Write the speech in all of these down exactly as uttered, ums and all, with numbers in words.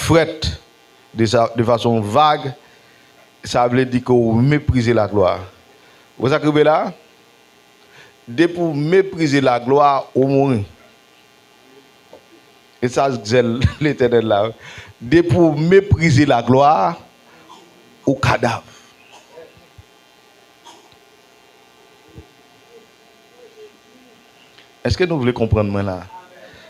frèt, de sa, de fason vag, sa vle di ke w meprize laglwa. Ou wè sa k rive la? Depi w meprize laglwa, ou mouri. E sa zèl Letènèl la. Depi w meprize laglwa, ou kadav. Èske nou vle konprann mwen la?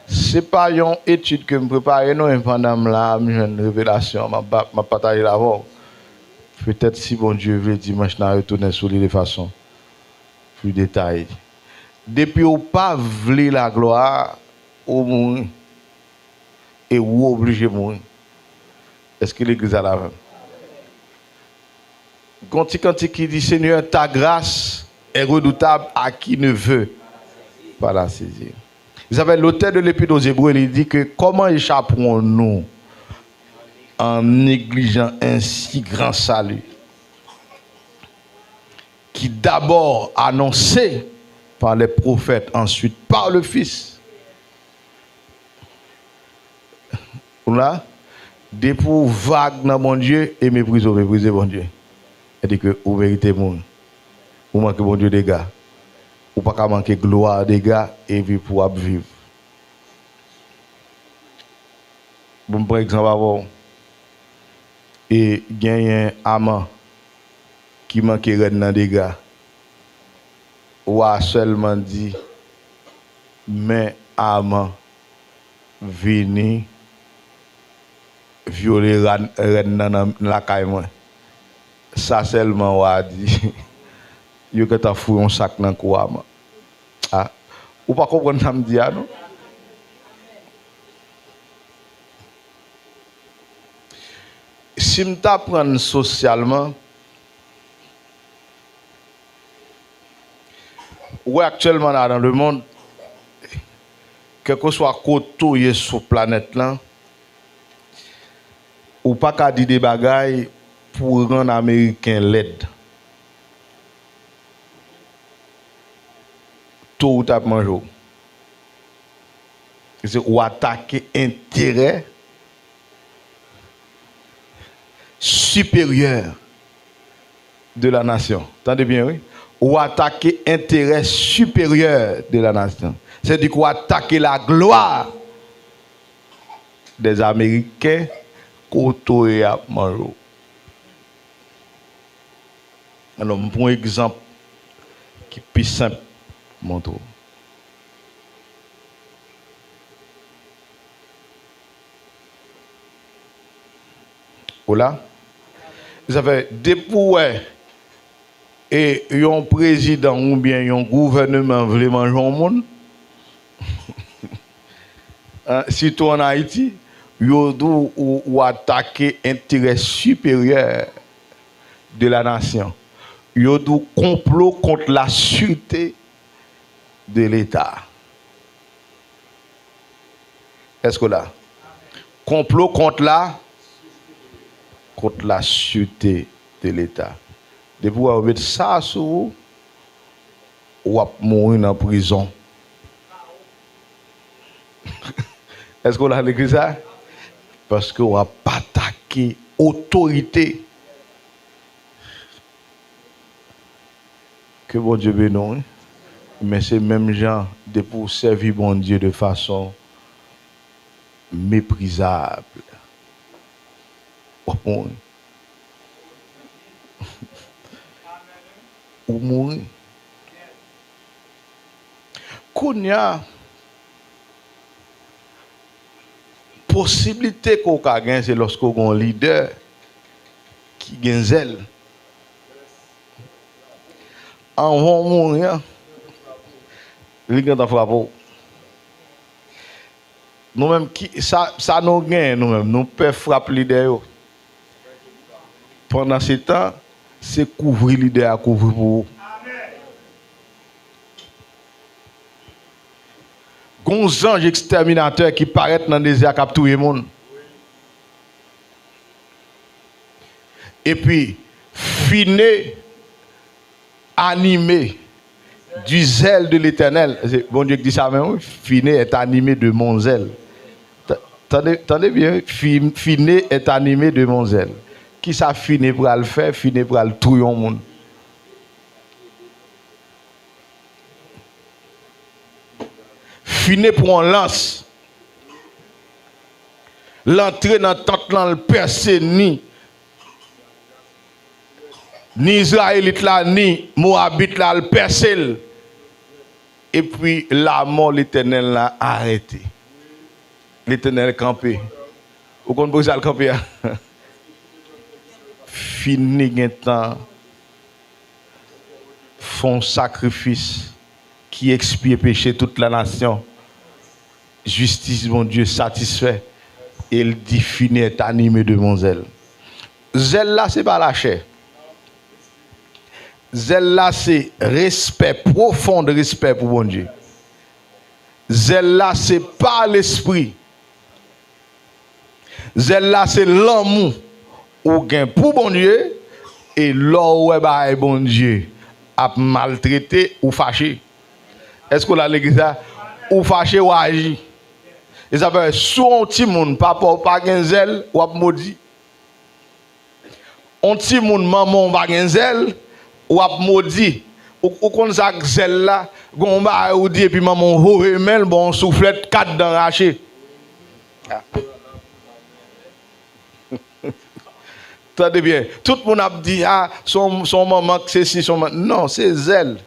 Se pa yon etid ke m prepare non, e pandan m la, m jwenn revelasyon, m ap, m ap pataje l avè w. Petèt si Bondye vle, dimanch n a retounen sou li de fason pli detaye. Depi w pa vle laglwa, ou mouri. E ou oblije mouri. Èske legliz la la menm? Gon ti kantik ki di, Seigneur, ta grâce est redoutable à qui ne veut pas la saisir. Sa fè lotè de Lepit o Zebre, li di ke comment échapperons-nous en négligeant un si grand salut, qui d'abord annoncé par les prophètes, ensuite par le Fils. Ou la, depi w vag nan Bondye e meprize w meprize Bondye, e di ke ou merite mouri. Ou manke Bondye dega. Ou pa ka manke glwa dega epi pou w ap viv. Bon, m pran egzanp avè w. E genyen Aman ki manke rèn nan dega. Wa sèlman di, men Aman vini vyole rèn nan, nan lakay mwen. Sa sèlman wa di. Yo gentan foure yon sak nan kou Aman. A, ou pa konprann sa m di a non. Si m ta pran l sosyalman, ou wè aktyèlman la nan lemonn, kèlkeswa kote w ye sou planèt lan, ou pa ka di de bagay pou rann Ameriken lèd. To ou t ap manje w. Se ou atake enterè siperyè de la nasyon. Tande byen, wi. Ou atake enterè siperyè de la nasyon. Sètadi ke ou atake laglwa dè Ameriken kote w ye ap manje w. Alò, m pran yon egzanp ki pi senp pou montre w. Ou la? Sa fè, depi w wè e yon prezidan oubyen yon gouvèneman vle manje yon moun, sitou ann Ayiti, yo di w ou, ou atake enterè siperyè de la nasyon. Yo di w konplo kont la sirte de Leta. Èske w la? Konplo kont la, kont la sirte de Leta. Depi w wè yo met sa sou ou, w ap mouri nan prizon. Èske w la legliz la? Paske w ap atake otorite. Ke Bondye beni w, wi. Men se menm jan, depi w sèvi Bondye de fason meprizab, w ap mouri. Ou mouri. Kounye a, posiblite ke w ka gen, se lòske w gen yon lidè ki gen zèl. Anvan w mouri an, li gentan frape w. Nou menm, ki, sa, sa nou genyen nou menm, nou pè frap lidè yo. Pandansetan, se kouvri lidè a kouvri pou ou. Gon zanj ekstèminatè ki parèt nan dezè a k ap touye moun. Epi, fine animé du zèle de l'Éternel. Se Bondye ki di sa menm, wi. Fine est animé de mon zèle. Tande, tande byen, wi. Fi, Fine est animé de mon zèl. Kisa Fine pral fè? Fine pral touye yon moun. Fine pran lans. L antre nan tant lan, l pèse ni, ni Izrayelit la, ni Mowabit la, l pèse l. Epi lamò Letènèl la arete. Letènèl kanpe. Ou konn poukisa l kanpe a? Fini gentan fè yon sakrifis ki ekspye peche tout la nasyon. Jistis Bondye satisfè, e l di, Fini est animé de mon zèl. Zèl la, se pa lachè. Zèl la, se respè, pwofon respè pou Bondye. Zèl la, se pa Lespri. Zèl la, se lanmou ou gen pou Bondye, e lè w wè bagay Bondye ap maltrete, ou fache. Èske w la legliz la? Ou fache, ou aji. E sa fè, si yon timoun, papa w pa gen zèl, w ap modi. On timoun, manman w pa gen zèl, w ap modi. Ou, ou konn sa k zèl la? Gon bagay ou di epi manman w voye men l, ba w yon souflèt, kat dan rache. Tande byen. Tout moun ap di, a, se yon, se yon manman k sesi, se yon man-, non, se zèl.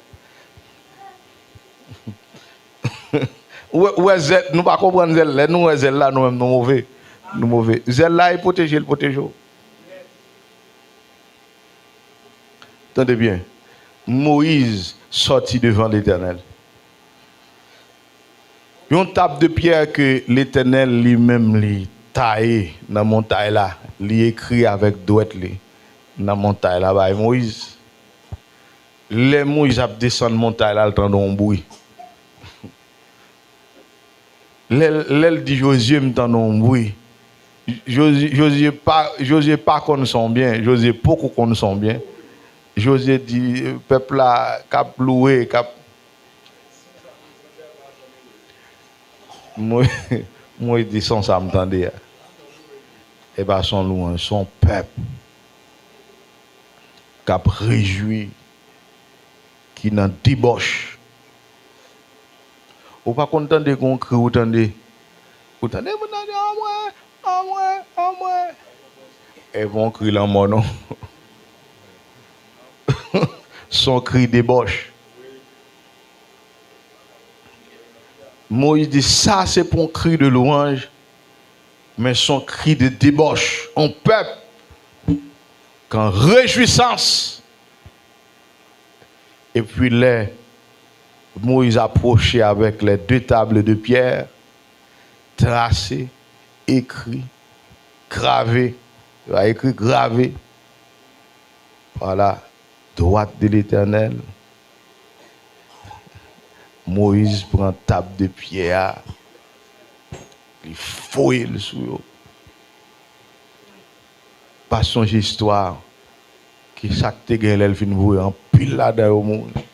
Ou wè, ou wè zèl, nou pa konprann zèl. Lè nou wè zèl la, nou menm nou move. Nou move. Zèl la, e pwoteje, l pwoteje w. Tande byen. Moyiz sòti devan Letènèl. Yon tab de pyè ke Letènèl li menm li taye nan montay la, li ekri avèk dwèt li nan montay la bay Moyiz. Lè Moyiz ap desann montay la, l tande yon bri. Lè, lè l di Jozye, "M tande yon bri." Jozye, Jozye pa, Jozye pa konn son byen. Jozye poko konn son byen. Jozye di, "Pèp la k ap louwe, k ap," Mo-, Moyiz di, "Son sa m tande a, e pa son lwanj, son pèp k ap rejwi, ki nan debòch." Ou pa konn tande gon kri, ou tande, ou tande moun nan di, "Anmwe, anmwe, anmwe." E pa yon kri lanmò, non. Son kri debòch. Moyiz di, "Sa se pa yon kri de lwanj, men son kri de debòch. On pèp ki an rejwisans." Epi lè Moyiz apwoche avèk les deux tables de pierre, trase, ekri, grave, yo pa ekri, grave, par la droite de l'Éternel, Moyiz pran tab de pyè a, li voye l sou yo. Pa sonje istwa a, ki sa k te gen lè l fin voye anpil ladan yo mouri.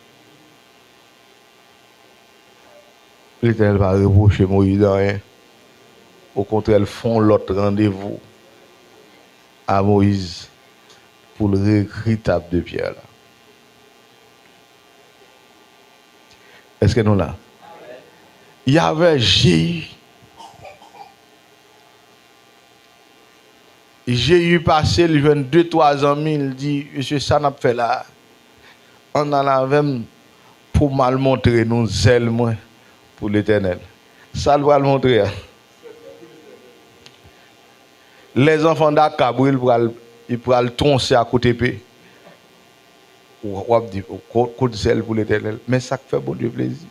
Letènèl pa repwoche Moyiz anyen. Okontrè, l fè yon lòt randevou a Moyiz pou l reekri tab de pyè la. Èske nou la? Y avait Jéhu. Jéhu pase, l jwenn de, twa zanmi, l di, "Mesye, sa n ap fè la a? Ann al avè m pou m al montre nou zèl mwen pou Letènèl." Sa l pral montre a? Les enfants d'Akab, wi, l pral, li pral twonse a kout epe. W, w ap di, "Ko-, kout zèl pou Letènèl." Men sa k fè Bondye plezi.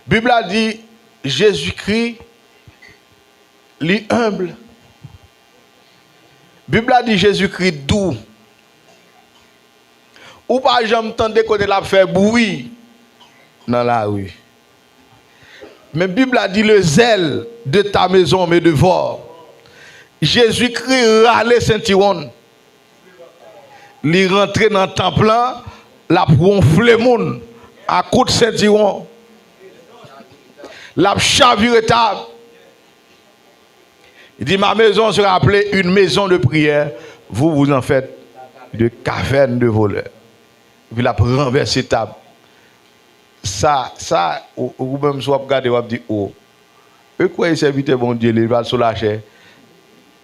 Bib la di, Jezikri, li enb. Bib la di Jezikri dou. Ou pa janm tande kote l ap fè bri nan lari. Men Bib la di, le zèl de ta maison me dévore. Jezikri rale sentiwon l. Li rantre nan tanp lan, l ap wonfle moun a kout sentiwon. L ap chavire tab. Il dit, ma maison sera appelée une maison de prière, vous vous en faites de cavernes de voleurs. Epi l ap ranvèse tab. Sa, sa, ou, ou menm si w ap gade, w ap di, o, e kwè e sèvitè Bondye li, li pa sou lachè.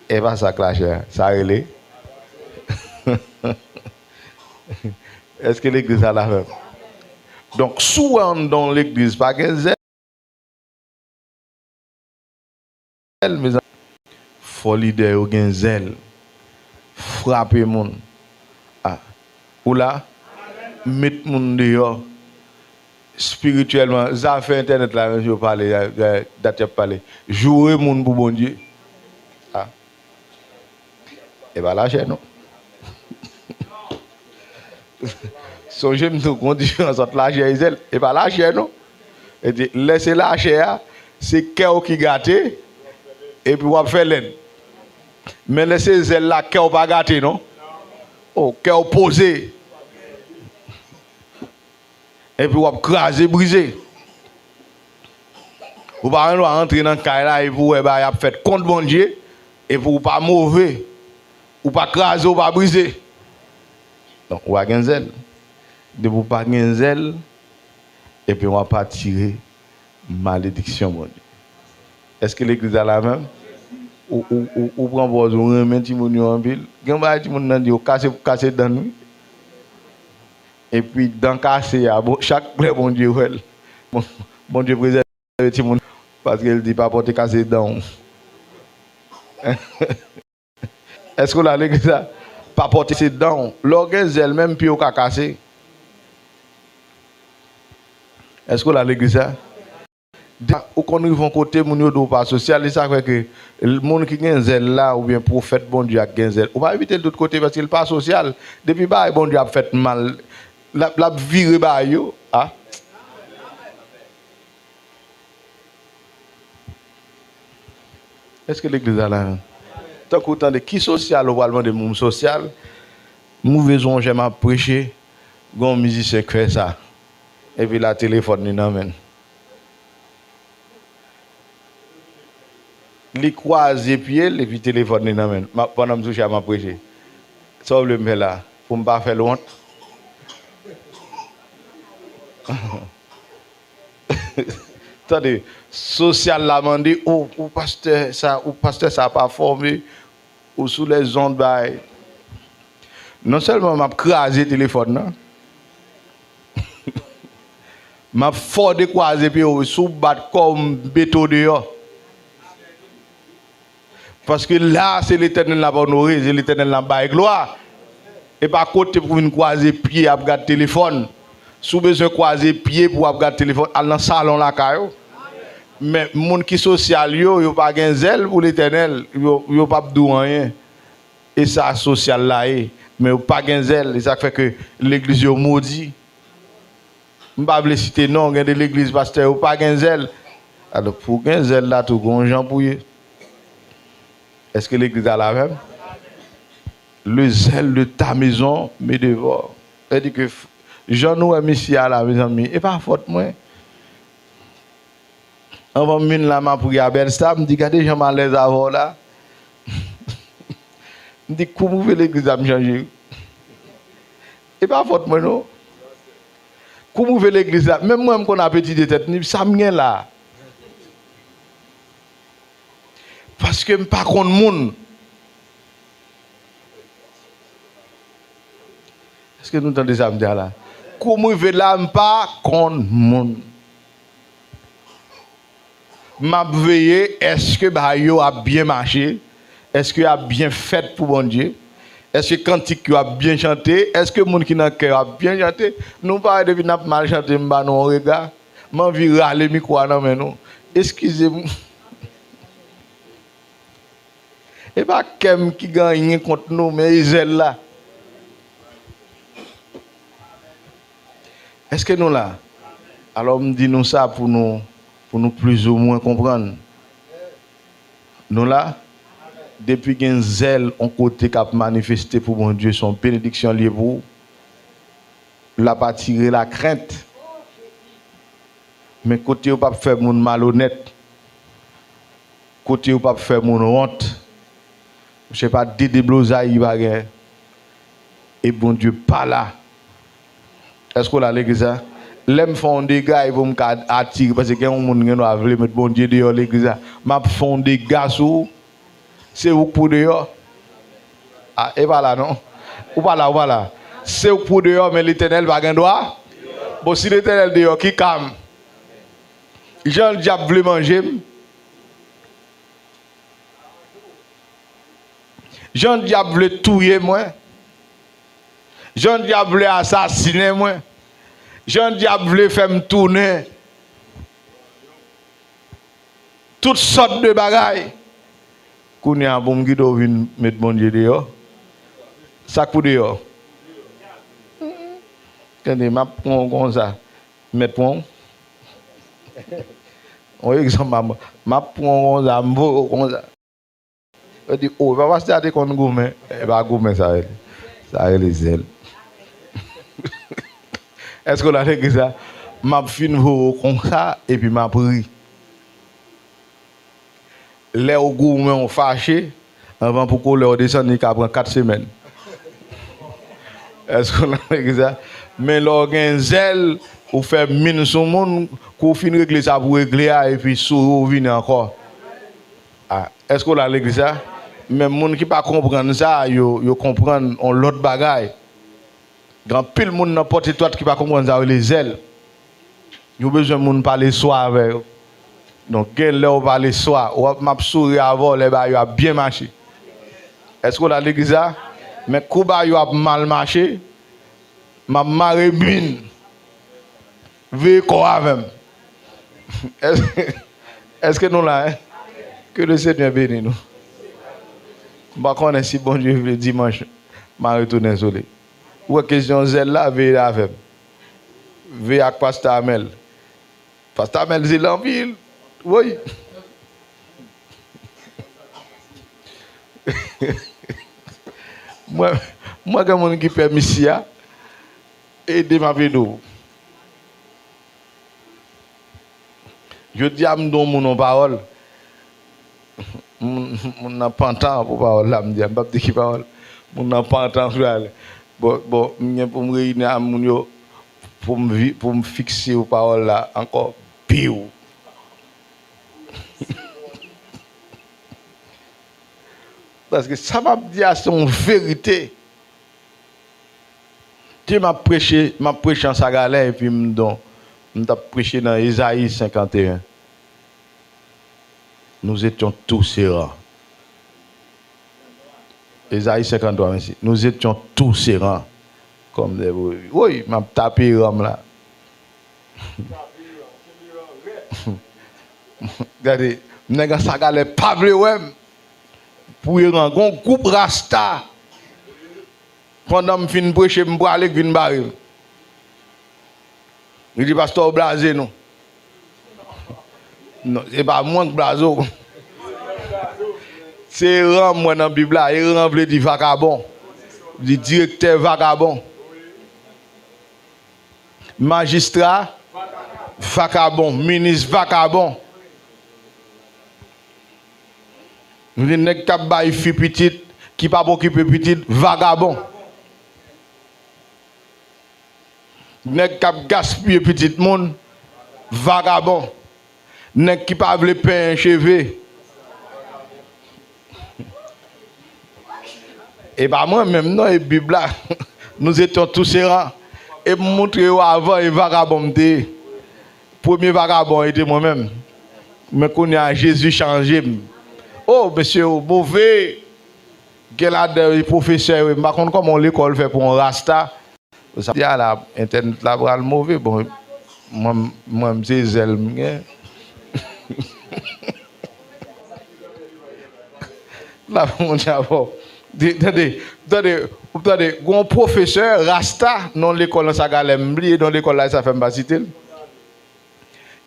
E pa sa k lachè, sa rele. Èske legliz la la menm? Donk, si w wè anndan yon legliz pa gen zèl, mezanmi, fò lidè yo gen zèl. Frape moun. Ah. Ou la? Met moun deyò. Espirityèlman, zafè entènèt la, yo pale, ya, ya, dat y ap pale. Joure moun pou Bondye. Ah. E pa lachè, non. Sonje m tou, gon diferans ant lachè e zèl. E pa lachè, non. E di, lè se lachè a, se kè w ki gate, epi w ap fè lèd. Men lè se zèl la, kè w pa gate, non. O, kè w poze. Epi w ap kraze, brize. Ou pa gen dwa rantre nan kay la epi w wè bagay ap fèt kont Bondye, epi w pa move, ou pa kraze, ou pa brize. Donk, ou pa gen zèl. Depi w pa gen zèl, ebyen, w ap atire malediksyon Bondye. Èske legliz la la menm? Ou, ou, ou, ou pran pòz, ou renmen timoun yo anpil. Gen bagay timoun nan di yo, kase, kase dan nou. Epi dan kase a, bon, chak lè Bondye wè l, bon, Bondye prezève timoun, paske l di pa pote kase dan w. Èske w la legliz la? Pa pote kase dan w. Lè w gen zèl, menm pye w ka kase. Èske w la legliz la? Deja, ou konn rive yon kote, moun yo di w pa sosyal, e sa k fè ke l-, moun ki gen zèl la, oubyen pwofèt Bondye a k gen zèl, ou pa envite l tout kote paske l pa sosyal. Depi bagay Bondye ap fèt mal, l ap, l ap vire bagay yo. A. Èske legliz la la? Tankou w tande, ki sosyal ou pral mande moun sosyal? M rive sou yon jè m ap preche, gen yon mizisyen k fè sa. Epi la telefòn li nan men l. Li kwaze pye l epi telefòn li nan men l. M ap, pandan m sou chè a, m ap preche. Sa w vle m fè la? Pou m pa fè l wont? Tande, sosyal la mande, ou, ou pastè sa, ou pastè sa pa fòme, ou sou lèzond bay. Non sèlman m ap kraze telefòn nan, m ap fè w dekwaze pye w, si w bat kò w, m mete w deyò. Paske la, se Letènèl n ap onore, se Letènèl n ap bay glwa. E pa kote pou vin kwaze pye ap gad telefòn. Si w bezwen kwaze pye pou w ap gad telefòn, al nan salon lakay ou. Men moun ki sosyal yo, yo pa gen zèl pou Letènèl, yo, yo p ap di w anyen. E sa sosyal la ye. Men yo pa gen zèl, e sa k fè ke legliz yo modi. M pa vle site non, gen de legliz pastè yo pa gen zèl. Alò, pou w gen zèl la tou, gen yon jan pou w ye. Èske legliz la la menm? Le zèl de ta maison me dévore. Sa vle di ke f-, jan nou wè misye a la, mezanmi, e pa fòt mwen. Anvan m vin la, m ap ri a Bèlsa, m di, gade jan m alèz avè w la. M di, kou m rive legliz la, m chanje. E pa fòt mwen, non. Kou m rive legliz la, menm mwen, m konn ap etidye tèt, m di, sa m gen la? Paske m pa konn moun. Èske nou tande sa m di a la? Kou m rive la, m pa konn moun. M ap veye, èske bagay yo ap byen mache? Èske y ap byen fèt pou Bondye? Èske kantik yo ap byen chante? Èske moun ki nan kè yo ap byen chante? Nou pa wè depi n ap mal chante, m ba nou yon rega. M anvi rale mikwo a nan men nou. Eskize m. E pa kè m ki gen anyen kont nou, men e zèl la. Èske nou la? Alò, m di nou sa pou nou, pou nou plizoumwen konprann. Nou la? Depi gen zèl yon kote k ap manifeste pou Bondye, se yon benediksyon l ye pou ou. L ap atire lakrent. Men kote yo p ap fè moun malonèt, kote yo p ap fè moun wont, misye pa de deblozay li pa gen, e Bondye pa la. Èske w la legliz la? Lè m fè yon dega, e pou m ka atire, paske gen yon moun gen dwa vle met Bondye deyò legliz la. M ap fè yon dega sou ou. Se ou k pou deyò. A, e pa la non. Ou pa la, ou pa la. Se ou k pou deyò, men Letènèl pa gen dwa. Bon, si Letènèl deyò, ki ka m? Jan dyab vle manje m. Jan dyab vle touye mwen. Jan dyab vle asasinen mwen. Jan dyab vle fè m tounen. Tout sòt de bagay. Kounye a pou m kite w vin met Bondye deyò. Sa k pou deyò? Tande, m ap pran w konsa. M mèt pran w. Yon egzanp, m ap, m ap pran w konsa, m voye w konsa. Yo di, o, epa pastè a te konn goumen. E pa goumen sa rele. Sa rele zèl. Èske w la legliz la? M ap fin voye w konsa, epi m ap ri. Lè w goumen, w fache, anvan pou kolè w desann, li ka pran kat semèn. Èske w la legliz la? Men lè w gen zèl, ou fè min sou moun, kou w fin regle sa pou w regle a, epi souri w vini ankò. A, èske w la legliz la? Men moun ki pa konprann sa, yo, yo konprann yon lòt bagay. Gen anpil moun nan pòt etwat ki pa konprann sa yo rele zèl. Yo bezwen moun pale swa avè yo. Donk, gen lè w pale swa, w ap, m ap souri avè w lè bagay yo ap byen mache. Èske w la legliz la? Men kou bagay yo ap mal mache, m ap mare min. Veye kò avè m. Èske, èske nou la, en? Que le Seigneur béni nou. M pa konnen si Bondye vle dimanch, m a retounen sou li. Ou wè kesyon zèl la, veye avè m. Veye ak pastè Amèl. Pastè Amèl zèl anpil. Woy. Mwen, mwen gen moun ki pè misi a. Ede m ap ede w. Jodi a m di yon moun yon pawòl. Moun, moun nan pantan pou pawòl la m di a. M p ap di ki pawòl. Moun nan pantan pou ale. Bon, bon, m gen pou m reyini a moun yo pou m vi-, pou m fikse yo pawòl la ankò. Piw. Paske sa m ap di a se yon verite. Te m ap preche, m ap preche an Sagalè, epi m don, m t ap preche nan Ezayi senkanteyen. Nous étions tous errants. Ezayi senkanntwa, mèsi. Nous étions tous errants. Comme des brebis. Woy, m ap tape eran m la. Gade, nèg an Sagalè pa vle wè m. Pou eran, gon gwoup rasta. Pandan m fin preche, m prale, k vin bare m. Li di, pastè, w blaze nou. Non, se pa mwen k blaze w. Se eran m wè nan Bib la. Eran vle di vakabon. Di direktè vakabon. Majistra vakabon. Minis vakabon. Li nèg k ap bay fi pitit, ki p ap okipe pitit, vagabon. Nèg k ap gaspiye pitit moun, vagabon. Nèg ki pa vle penyen cheve. E pa mwen menm non, e Bib la. Nous étions tous errants. E m montre yo avan, e vagabon m te ye. Premye vagabon, e te mwen menm. Men kounye a, Jezi chanje m. O, mesye yo move. Gen ladan yo pwofesè yo, m pa konn kòman yon lekòl fè pou yon rasta. Sa di a la, entènèt la pral move. Bon, mwen, mwen, se zèl m gen. La, mon Dieu, bon. Di, tande, tande, tande, gon pwofesè rasta nan lekòl nan Sagalè, m bliye non lekòl la, sa fè m pa site l,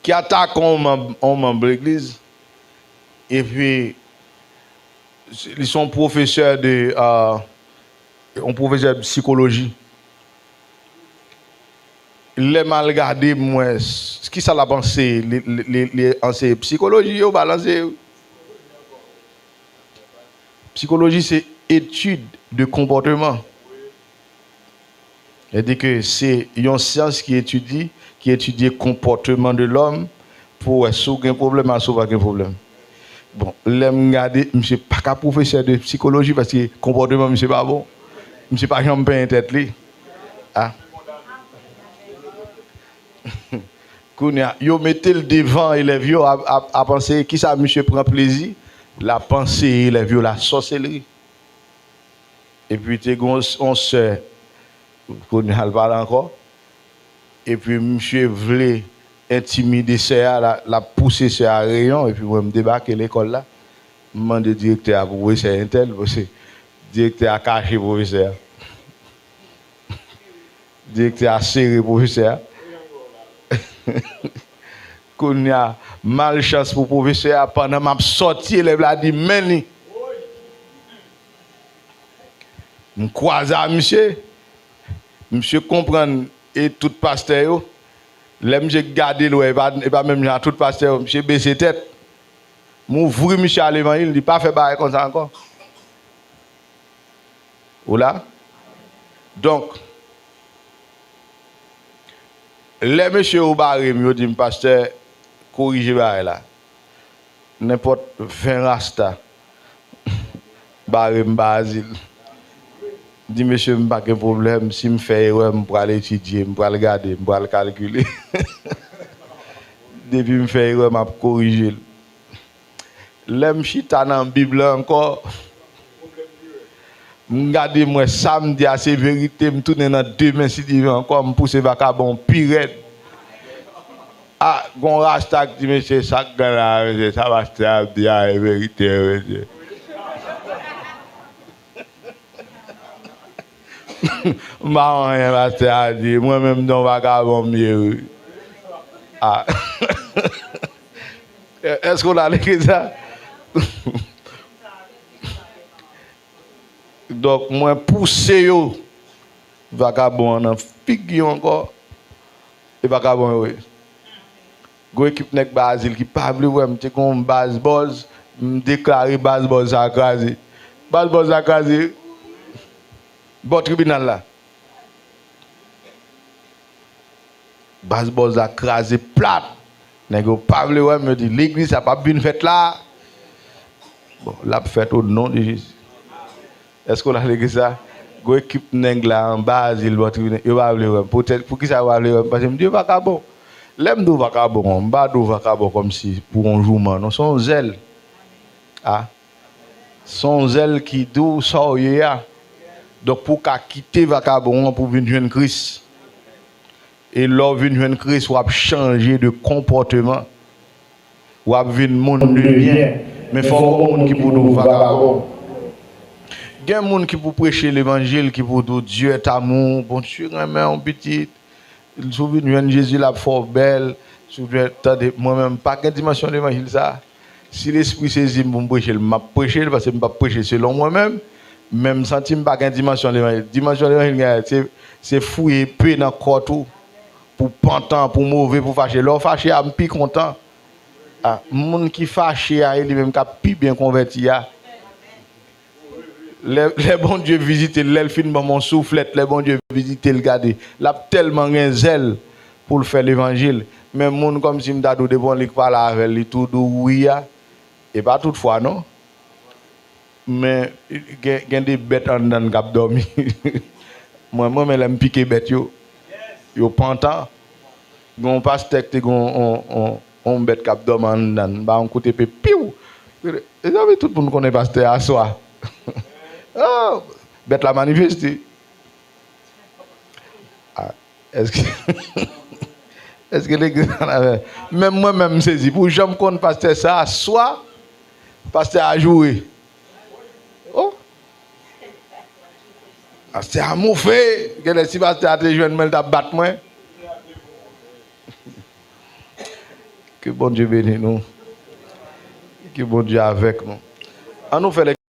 ki atake yon manm, yon manm legliz, epi li se yon pwofesè de, euh, yon pwofesè de sikoloji. Lè m al gade, m wè s- kisa l ap anseye. Li, li, li, li anseye psikoloji, yo ba l anseye. Psikoloji se etid de konpòteman. Sètadi ke se yon syans ki etidye, ki etidye konpòteman de lòm pou wè si w gen pwoblèm ak si w pa gen pwoblèm. Bon, lè m gade, misye pa ka pwofesè de psikoloji paske konpòteman misye pa bon. Misye pa janm penyen tèt li. A. Kounye a, yo mete l devan elèv yo, ap, ap, ap anseye. Kisa misye pran plezi? L ap anseye elèv yo lasòselri. Epi te gen yon, yon sè, kounye a l pa la ankò. Epi misye vle entimide sè a, l a, l ap pouse sè a reyon, epi mwen m debake lekòl la. M mande direktè a pou pwofesè entèl, paske direktè a kache pwofesè a. Direktè a sere pwofesè a. Kounye a, malchans pou pwofesè a, pandan m ap sòti, elèv la di men li. M kwaze a misye, misye konprann e tout pastè yo. Lè misye gade l, wè, e pa, e pa menm jan a tout pastè yo, misye bese tèt. M ouvri misye a levanjil, li pa fè bagay konsa ankò. Ou la? Donk, lè mesye yo bare m, yo di m, pastè, korije bagay la. Nenpòt ven rasta bare m ba azil. Di mesye m pa gen pwoblèm, si m fè erè, m pral etidye, m pral gade, m pral kalkile. Depi m fè erè, m ap korije l. Lè m chita nan Bib la ankò, m gade, m wè sa m di a se verite, m tounen nan demen si Dye vle ankò, m pouse vakabon pi rèd. A, gon rasta k di, mesye, sa k gen la, mesye, sa pastè a ap di a, e verite, mesye. M pa wè anyen pastè a di, mwen menm, m se yon vakabon m ye, wi. A. Èske w la legliz la? Donk, mwen pouse yo, vakabon an nan figi yo ankò. E vakabon yo ye. Gon ekip nèg ba azil ki pa vle wè m. Te gon baz bòz, m deklare baz bòz sa a kraze. Baz bòz sa a kraze bò tribinal la. Baz bòz la kraze plat. Nèg yo pa vle wè m, yo di, legliz sa p ap vin fèt la. Bon, l ap fèt o non de Jezi. Èske w la legliz sa? Gwo ekip nèg la anba azil bò tribinal, yo pa vle wè m. Poutèt, poukisa yo pa vle wè m? Paske m di yo vakabon. Lè m di w vakabon, m pa di w vakabon kòmsi pou yon jouman, non, se yon zèl. A. Se yon zèl ki di w sa w ye a. Donk, pou w ka kite vakabon an pou w vin jwenn Kris. E lè w vin jwenn Kris, w ap chanje de konpòteman. W ap vin moun de byen. Men fòk gon moun ki pou di w vakabon. Gen moun ki pou preche levanjil, ki pou di w Dieu est amour, Bondye renmen w pitit. Si w vin jwenn Jezi, l ap fè w bèl. Si w vin, tande, mwen menm, m pa gen dimansyon levanjil sa a. Si Lespri sezi m pou m preche l, m ap preche l, paske m p ap preche selon mwen menm. Men m santi m pa gen dimansyon levanjil. Dimansyon levanjil gen, se, se fouye epe nan kòt ou. Pou pantan, pou move, pou fache. Lè w fache a, m pi kontan. A, moun ki fache a, e li menm k ap pi byen konvèti a. Lè, lè Bondye vizite l, lè l fin ban m yon souflèt, lè Bondye vizite l, gade, l ap tèlman gen zèl pou l fè levanjil. Men moun kòmsi m ta di w depi yon li k pale avè l, li tou dou wi a. E pa tout fwa non. Men gen, gen de bèt anndan n k ap dòmi. Mwen, mwen, men lè m pike bèt yo, yo pantan. Gen yon pastè k te gen yon, yon, yon, yon bèt k ap dòmi anndan n, ba yon kout epe, piw! Mezanmi, tout moun konnen pastè a swa. Oh, bèt la manifeste. A, èske, èske legliz la la menm? Menm mwen menm m sezi. Pou jan m konn pastè sa a, swa pastè a joure. Oh! Pastè a moufe. Genlè si pastè a te jwenn mwen, l t ap bat mwen. Ke Bondye beni nou. Ke Bondye avèk nou. An nou fè lè